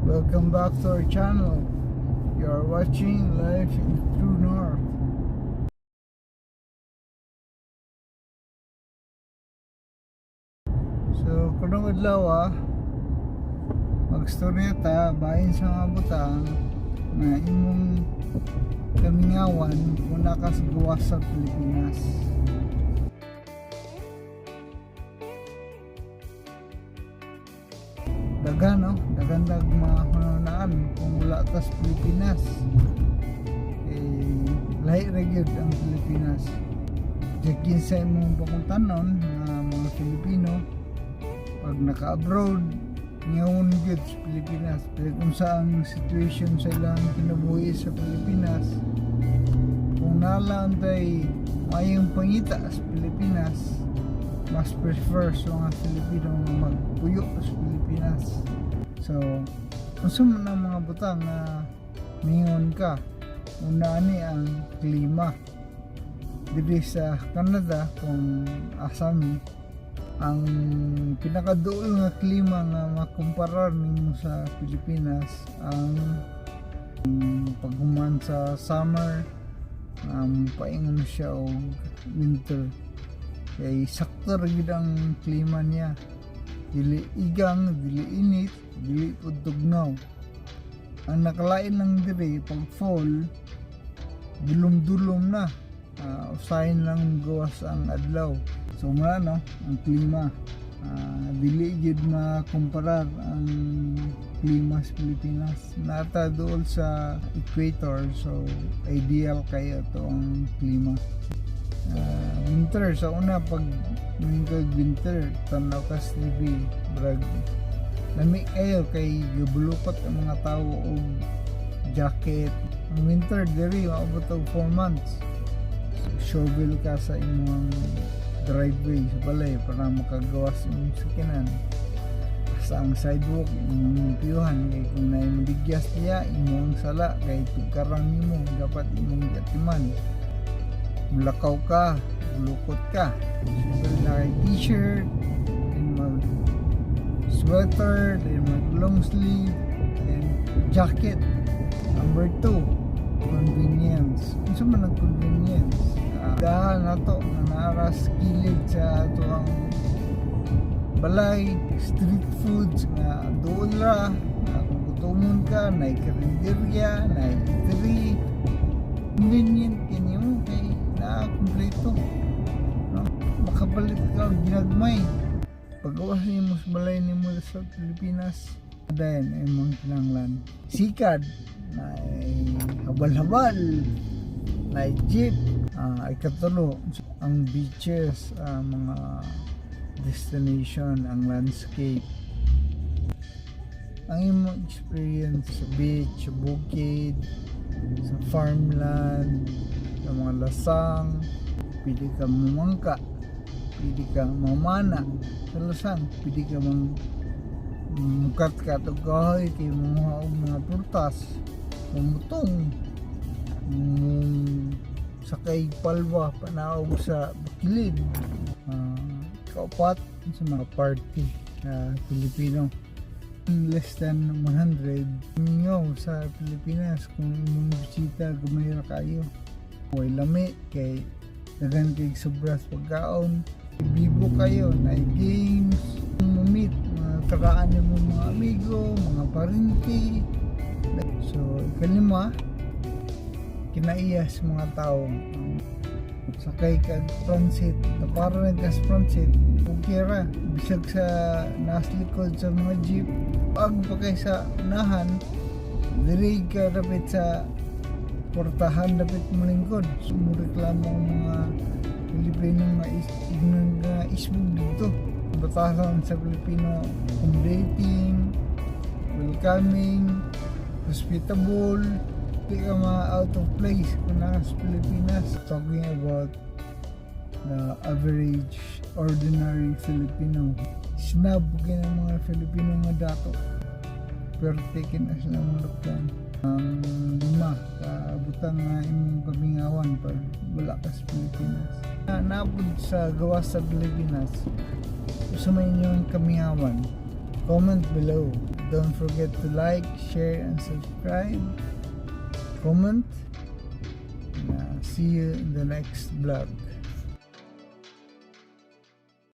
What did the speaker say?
Welcome back to our channel. You are watching Life in the True North. So, karong adlaw magstorya ta bahin sa mga butang na imong kamingawan kung naa ka sa gawas sa Pilipinas. Daghan, no? Daghan dag mga hunahunaan kung wala ta sa Pilipinas. Eh, lahi ra gyud ang Pilipinas. Diya kinsa imong pakuntanon nga mga Pilipino pag naka-abroad, ngawon gyud sa Pilipinas. Pero kung sa ang situation sa ilang kinabuhi sa Pilipinas, kung naa lang tay maayong pangita sa Pilipinas, mas prefer sa mga Pilipino nga magpuyo sa Pilipinas. So, unsa man ang mga butang nga mingon ka? Una ani ang klima. Diri sa Canada kung asa mi, ang pinakaduol nga klima nga makumparar nimo sa Pilipinas ang paghuman sa summer, paingon siya og winter, kay sakto ra gyud ang klima niya, dili igang, dili init, dili pud tugnaw. Ang nakalain lang diri, pag fall, dulom-dulom na, usahin lang gawas ang adlaw. So mao no ang klima. Dili gyud makumparar ang klima sa Pilipinas. Naa ta duol sa equator, so ideal kayo to ang klima. Winter sa una, pag kag winter, tanaw ka sa TV, brag lami kayo kay gabulukot ang mga tao og jacket. Ang winter diri maabot og 4 months. Shovel ka sa imong driveway sa balay para makagawas imong sakyanan. Sa ang sidewalk imong piyuhan kay kung naay modigyas diya, imong sala kay tugkaran nimo, dapat imong giatiman. Mulakaw ka, bulukot ka. Siyempre na kay t-shirt, then mag sweater, then mag long sleeve, then jacket. Number two, convenience. Unsa man ang convenience? Dahan nato nga naa ra sa kilid sa atoang balay, street foods nga duol ra, nga kung gutomon ka, naay karinderya, naay eatery. Convenient kini mo kay naa kompleto. No? Makapalit ka og ginagmay. Pagawas nimo sa balay nimo sa Pilipinas, dayon ay imong kinahanglan. Sikad, naay habal-habal, naay jeep. Ikatulo, ang beaches, mga destination, ang landscape. Ang imong experience sa beach, sa bukid, sa farmland, sa mga lasang, pwede ka mamangka, pwede ka mamana sa lasang, pwede ka mang mukat-kat og kahoy kay manguha og mga prutas, mamutong, sakay palwa panaog sa bakilid. Kaupat, sa mga party Pilipino. Less than 100 mingaw sa Pilipinas kung imong bisita gamay ra kayo. Way lami kay daghan kay sobras pagkaon. Bibo kayo, na games, mamit, mga karaan nimo mga amigo, mga parente. So, ikalima, kinaiya sa mga tao. Sakay kag transit, para nagkas transit, okay ra. Bisag sa nas likod sa mga jeep, ag pa kay sa unahan, diri ka dapit sa portahan dapit mo lingkod. Sumureklamo ang mga Pilipino nga ignon nga isbog dito. Batasan sa Pilipino, accommodating, welcoming, hospitable, di ka ma out of place kung naa sa Pilipinas. Talking about the average ordinary Filipino. Snob kay ng mga Filipino nga dato. Pero taken as sila mga. Ang lima, kabutang nga imong kamingawan pag wala ka sa Pilipinas. Na, napod sa gawas sa Pilipinas, sa may inyong kamingawan, comment below. Don't forget to like, share, and subscribe. Comment. And see you in the next vlog.